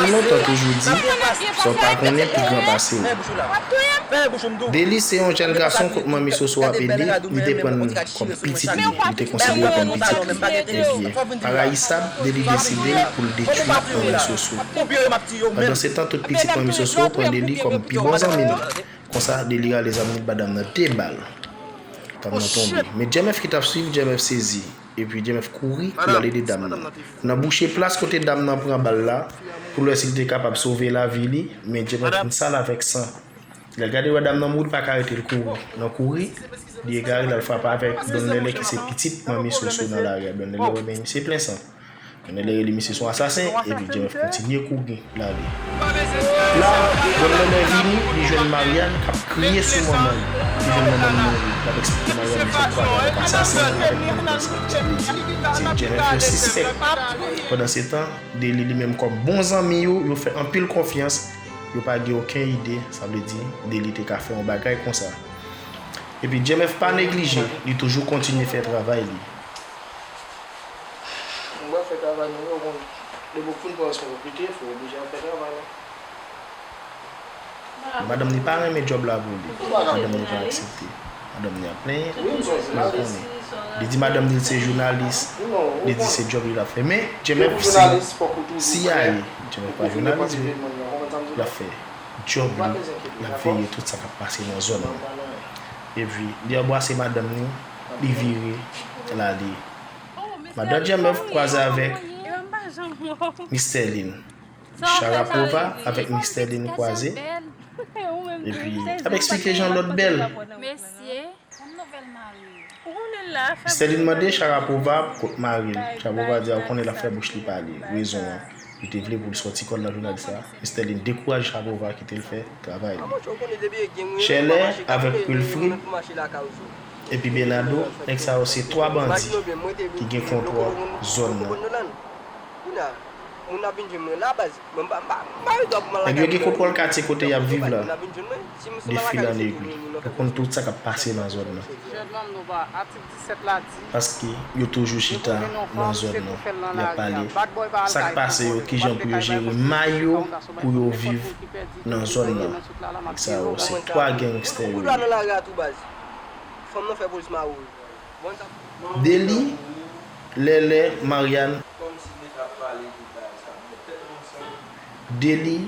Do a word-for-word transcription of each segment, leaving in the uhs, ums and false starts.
Lontan toujou di, sa w pa konnen pi gran pase w. Deli se yon jèn gason kot manmi Soso ap ede, li te pran l kòm pitit li, li te konsidere l kòm pitit li. Ebyen, pa rayisab, Deli deside pou l detwi manmi Soso. Pandansetan, tout pitit manmi Soso pran Deli kòm pi bon zanmi l. Konsa, Deli rale zam li ba dam nan de bal. Dam nan tonbe. Men J M F ki t ap swiv, J M F sezi. Epi J M F kouri pou l al ede dam nan. Nan bouche plas kote dam nan pran bal la, pou l wè si l te kapab sove lavi li, men J M F vin sal avèk san. Lè l gade wè dam nan mouri, l pa ka rete, l kouri. Nan kouri, li egare, l al frape avèk Don Lèlè ki se pitit manmi Soso nan lari a. Don Lèlè wè men misye plen san. Don Lèlè rele misye se yon asasen, epi J M F kontinye kouri l ale. La, Don Lèlè vini, li jwenn Mariane k ap kriye sou manman l. Li jwenn manman l mouri, l ap eksplike Mariane li fè twa tan avèk asasen, avèk manman l. Sa vle di, se J M F yo sispèk. Pandansetan, Deli li menm kòm bon zanmi yo, yo fè anpil konfyans, yo pa gen okenn ide, sa vle di, Deli te ka fè yon bagay konsa. Epi J M F pa neglije, li toujou kontinye fè travay li. Mwen fè travay nou, yo konn, depi w fin pran responsabilite, fò w oblije al fè travay la. Madanm li pa renmen djòb la pou li. Madanm li pa aksepte. Madanm li ap plenyen, men w konnen. Li di madanm li se jounalis, li di se djòb li l ap fè. Men, J M F si, si a ye, J M F pa jounalis, men l ap fè djòb li, l ap veye tout sa k ap pase nan zòn nan. Epi, li anbrase madanm li, li vire, l ale. Madan J M F kwaze avèk Miss Sterline. Sharapova avèk Miss Sterline kwaze. Epi, l ap eksplike jan lòt bèl. Miss Sterline mande Sharapova kot mari l. Sharapova di a, ou konnen l ap fè bouch li pale. Rezon an, li te vle pou l sòti kò l nan jounalis la. Miss Sterline dekouraje Sharapova, kite l fè travay li. Shirley avèk Wilfrid epi Bernardo, nèg sa yo se twa bandi ki gen kontwòl zòn nan. Nèg yo gen kontwòl katye kote y ap viv la, de fil an egwi. Yo konn tout sa k ap pase nan zòn nan. Paske yo toujou chita nan zòn nan, y ap pale sa k pase yo, kijan pou yo jere may yo, pou yo viv nan zòn nan. Nèg sa yo se twa gangstè yo ye. Deli, Lèlè, Mariane. Deli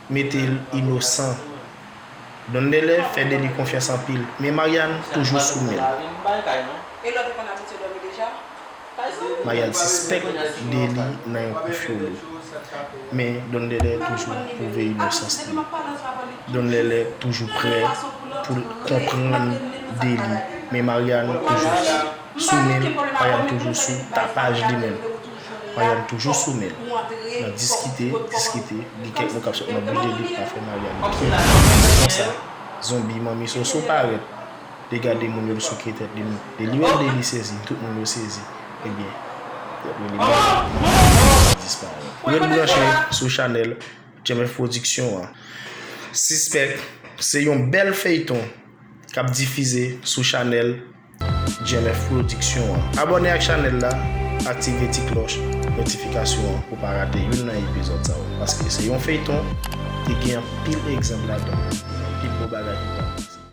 mete l inosan. Don Lèlè fè Deli konfyans anpil, men Mariane toujou sou men l. Mariane sispèk Deli nan yon konfyolo. Men Don Lèlè toujou pwouve inosans li. Don Lèlè toujou prè pou l konprann Deli. Men Mariane toujou sou men l, Mariane toujou sou tapaj li menm. Mariane toujou sou men l. Nan diskite, diskite, gen kèk mo k ap sot nan bouch Deli ki pa fè Mariane byen. Konsa, zonbi manmi Soso parèt. Li gade moun yo, li souke tèt li. Li wè Deli sezi, tout moun yo sezi. Ebyen, y ap rele Deli disparèt. Ret branche sou chanèl J M F Production an. Sispèk, se yon bèl feyton k ap difize sou chanèl J M F Production an. Abòne ak chanèl la, aktive ti klòch notifikasyon an pou w pa rate youn nan epizòd sa yo. Paske se yon feyton ki gen anpil egzanp ladan l. Anpil bon bagay.